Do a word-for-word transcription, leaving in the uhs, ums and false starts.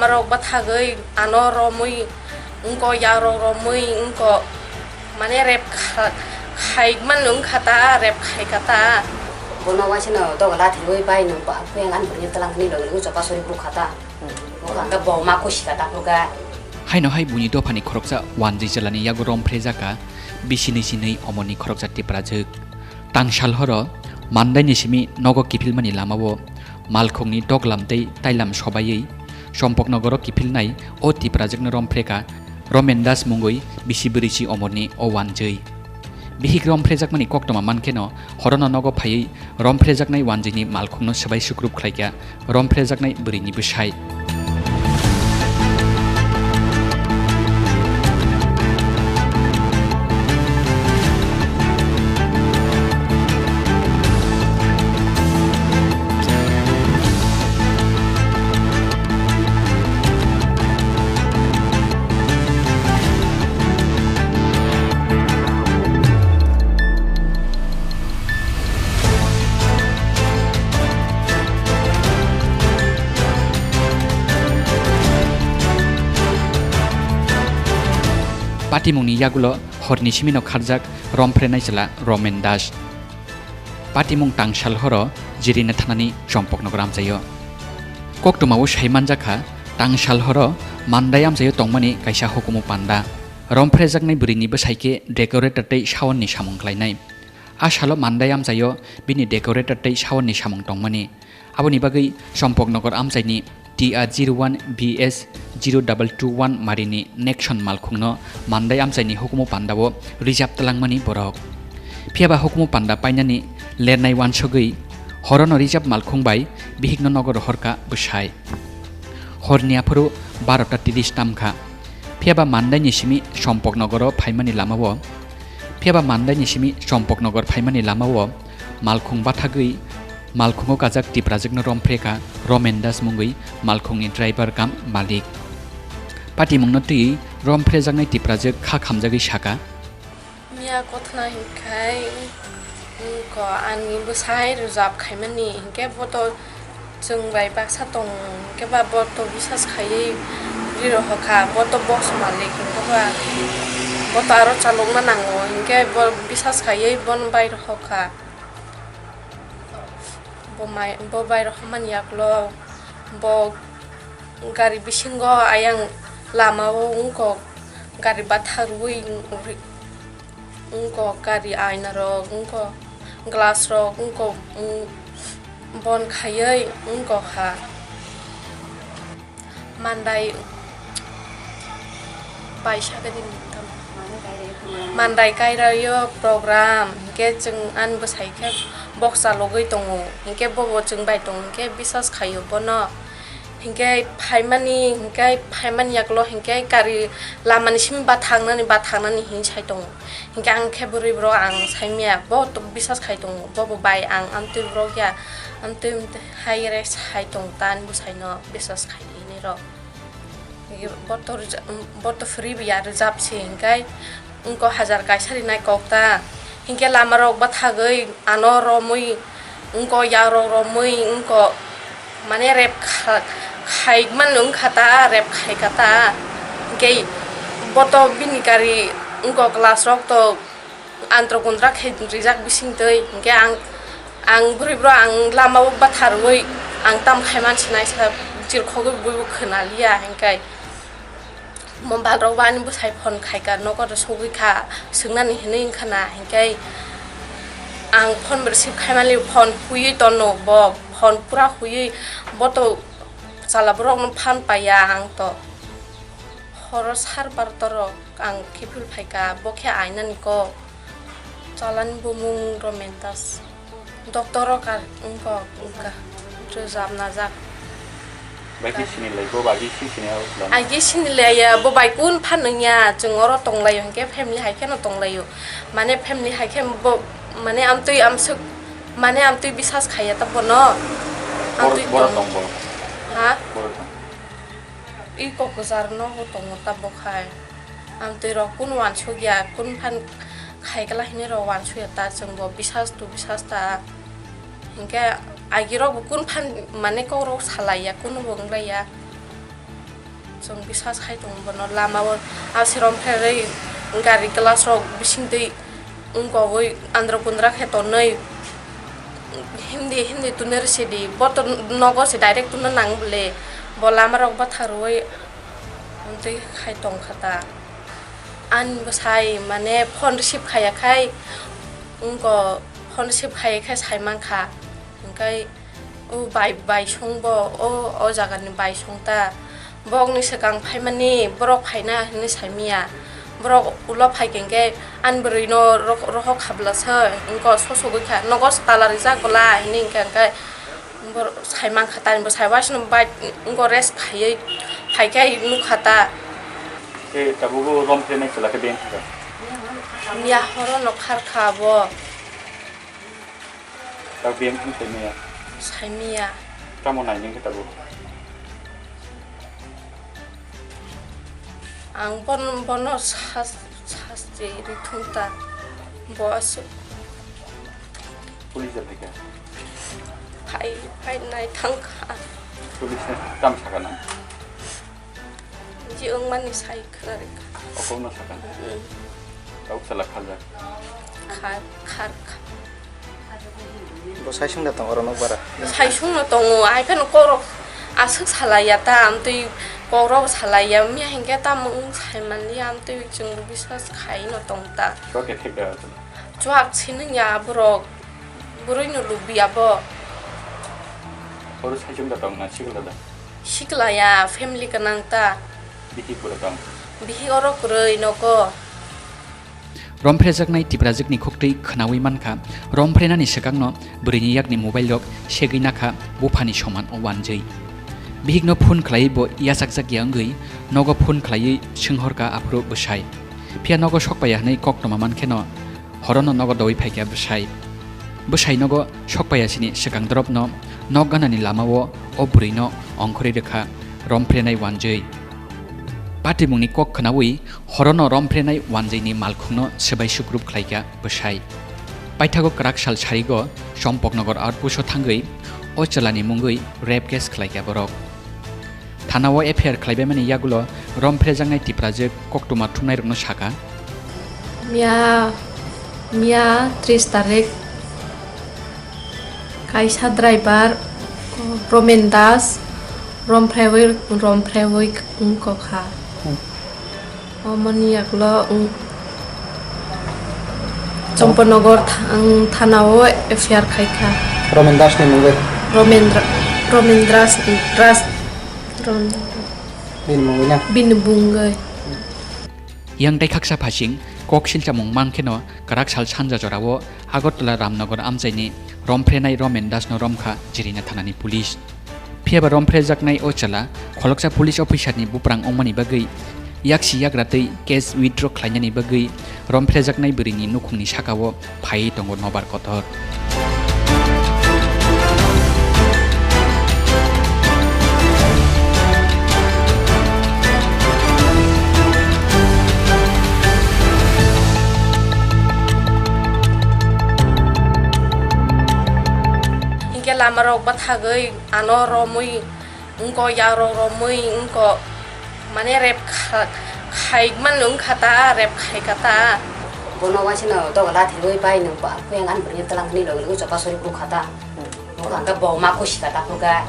Rok bathagwi ano romwi wngko, yakrok romwi wngko, mane rep kha-, khaimani wngkha ta, rep khaika ta. Bono waisano doga lathirwi bai nwng ba-, beng ani bwrwini twlang hwnwi logi logi chopa sori bukha ta. Bukha ta bo ma kusika ta phurga. Haino hai buini dophani khoroksa wanjwi chalani yago romphre jakha, bisi nwi si nwi omorni khoroksa Tiprajwk. Tangsal horo mandaini simi nogo kiphilmani lamao malkhungni doglam tei tailam sobaiwi Sompoknogoro kiphilnai o Tiprajwkno romphrekha Romen Das mungwi bisi bwrwi si omorni o wanjwi. Bihik romphrejakmani koktwma mankheno horono nogo phaiwi romphrejaknai wanjwini malkhungno swbai sukrup khlaikha romphrejaknai bwrwini bwsai. Patimungni yagulo horni simino kharjak romphrenai chwla Romen Das. Patimung Tangsal horo jirina thanani Chompoknogor amchaio. Koktwmao saimanjakha, Tangsal horo Mandai amchaio tongmani kaisa hukumu panda. Romphrejaknai bwrwini bwsai khe decorator tei sawanni samung khlainai. A salo Mandai amchaio bini decorator tei sawanni samung tongmani. Aboni bagwi Chompoknogor amchaini T R zero one B S zero double two one marini Nexon malkhungno Mandai amchaini hukumu pandao reserve twlangmani borok. Phiyaba hukumu panda painani lernai wansugwi horono reserve malkhung bai bihikno nogo rohorkha bwsai. Horni aphuru barota tris tamkha. Phiyaba Mandaini simi Chompoknogoro phaimani lamao, phiyaba Mandaini simi Chompoknogor phaimani lamao malkhung bathagwi malkhungo kajak Tiprajwkno romphrekha Romen Das mungwi malkhungni driver kam malik. Patimungno twiwi romphrejaknai Tiprajwk kha khamjagwi sakha. Miya kothna hinkhai, wngkha ani bwsai rwjap khaimani, hinkhe bo to chwng bai baksa tongo, hinkhe ba bo to bisas khaiwi ri rohorkha, bo to boss malik, hinkhe ba bo to aro chalokna nango, hinkhe bo bisas khaiwi bono bai rohorkha. Bo mai, bo bai rohormani yagulo bo gari bisingo ayang lamao wngkok gari batharwi wngkok gari aina rok wngkok glass rok wngkok, mm, bon khaiwi wngkok ha. Mandai bai sakhe di nang tamo. Mandai kairaio program, hinkhe chwng ani bwsai khe boksa logwi tongo, hinkhe bobo chwng bai tongo, hinkhe bisas khaio bono. Hinkhe phaimani, hinkhe phaimani yagulo hinkhe gari lamani simi bathangnani, bathangnani hin sai tongo. Hinkhe ang khe bwrwi borok ang saimaya, bo to bisas khai tongo, bobo bai ang amtwi borok ya, amtwi hai re sai tong ta ani bwsaino bisas khai hinwi rok. Bo to rwja-, bo to free ya rwjap se hinkhe wngkok hajar kaisa rinai kok ta. Hinkhe lama rok bathagwi ano romwi wngkok yakrok romwi wngkok mane rep kha-, khaimani wngkha ta, rep khaika ta. Hinkhe bo to bini gari wngkok glass rok to antra kundra khe rijak bisingtwi. Hinkhe ang, ang bwrwi bro ang lama o batharwi ang tam khai mansinai sa chirkhogwi buibo khwnaliya hinkhe. Mobile rok bo ani bwsai phone khaika nogo rw sogwi kha swngnani hinwi wngkha na hinkhe ang phone bo receive khaimani phone huiwi tono bo phone pura huiwi bo to chala borok no phan paiya ang to horo sar barota rok ang kiphil phaika bo khe ainani kok chalani bumung Romentas. Doctor o kar wngkok wngkha rwjap najak. Bai khe sinilai bo bai khe si sinai o. Ai khe sinilaiya bo bai kun phan wngya chwng oro tonglaio hinkhe family hai kheno tonglaio mane family hai khe bo mane amtwi amswk mane amtwi bisas khaiya ta bono. Bor-, amtwi boro tong. Tong bo. Ha? Boro tong. I kok kwchar nogo tongo ta bo khai. Amtwi rok kun wansuk ya, kun phan khai kla hinwi rok wansuk ya ta, chwng bo bisas tu bisas ta. Hinkhe agi rok bo kun phan mane kok rok salai ya, kun bo wng lai ya. Chwng biswas khai tongo bono lama o, a serom pherwi gari glass rok bising twi wngkogwi andra kundra khe tonwi himdi himdi tuna rwsidi. Bo to nogo se direct tuna nang bole, bo lama rok bwtharwi twi khai tongkha ta. Ani bwsai mane phone receive khaiya khai wngko, phone receive khaiya khai sai mankha, hwnkhe o bai, bai song bo, o, o jagani bai song ta. Bokni swkang phaimani borok phaina hinwi saimanya. Borok ulo phaikha hwnkhe ani bwrwino roh-, rohor khabla se wngko, sosogwi kha, nogo se tala rijak bwla hinwi hwnkhe, hwnkhe borok sai mankha, tani bwsai waisano bai wngko, rest khaiwi phaikhe nukha ta. Khe tabuk o rom phenai chwla khe beng kha? Miya horo no khar kha bo. Tabuk beng thang saimanya? Saimanya. Tamo nai nang khe tabuk? Ang bon-, bono sas-, sasti rithung ta. Bo aswk. Police da phaikha? Phai, phai nai thang kha. Police no tam sakha nang? Ji wngmani sai khna rikha. Okhorno sakha? Mm. Tabuk chwla kharjak? Khar, khar kha. Bo sai sung da tong oro nok bara? Sai sung no tongo, ai phano korok aswk salaiya ta, amtwi korok salaiya, miya hinkhe tamo wng sai manliya, amtwi chwng biswas khai no tong ta. Chwla khe thek da? Chuak sinwngya borok, bwrwino lubiya bo. Oro saichung da tong na sikla da? Sikla ya, family gwnang ta. Bihik bwrwi tong? Bihik oro kwrwi nogo. Romphrejaknai Tiprajwkni khuktwi khwnawi mankha, romphreinani swkangno bwrwini yakni mobile rok segwi nakha buphani soman o wanjwi. Bihikno phone khlaiwi bo yachakjak ya wngwi nogo phone khlaiwi swnghorkha aphuru bwsai. Phiya nogo sokpaiya hwnwi koktwma mankheno, horono nogo doui phaikha bwsai. Bwsai nogo sokpaiya sini swkang doropno nok ganani lamao o bwrwino ongkhorwi rwkha romphreinai wanjwi. Patimungni kok khwnawi horono romphreinai wanjwini malkhungno swbai sukrup khlaikha bwsai. Paithago kwrak sal sarigo Chompoknogor outpost-o thangwi o chwlani mungwi rape case khlaikha borok. Thana-o F I R khlaibaimani yagulo romphrjaknai Tiprajwk koktwma thumnairokno sakha. Miya, miya tris tarik kaisa driver Romen Das romphraiwi, romphraiwi wngkha. Hmm. Omoni yagulo wng-, Chomponogor tha-, wng thana-o F I R khaikha. Romen Das ni mungwi? Romendra, Romendra Das, Rom-, Bini mungwi na? Bini mungwi. Yang tei khaksa phasing kok silchamung mankheno kwrak sal sanja jorao Agartala Ramnagar amchaini romphreinai Romen Das no romkha Jirina thanani police. Phiyaba romphrejaknai o chwla kholoksa police officer ni buprang wngmani bagwi yaksi yagra twi case withdraw khlainani bagwi romphrejaknai bwrwini nukhungni sakao phaiwi tongo nobar kotor. Hinkhe lamarok bwthagwi ano romwi wngkok, yarok romwi wngkok, mane rep kha-, khaimani wngkha ta, rep khaikha ta. Bono waisano doga lathirwi bai nwng ba-, buyang ani bwrwino twlang hwnwi logi logi chopa sori phuru kha ta. Bwkha hwnkhe bo ma kusi kha ta phuru kha.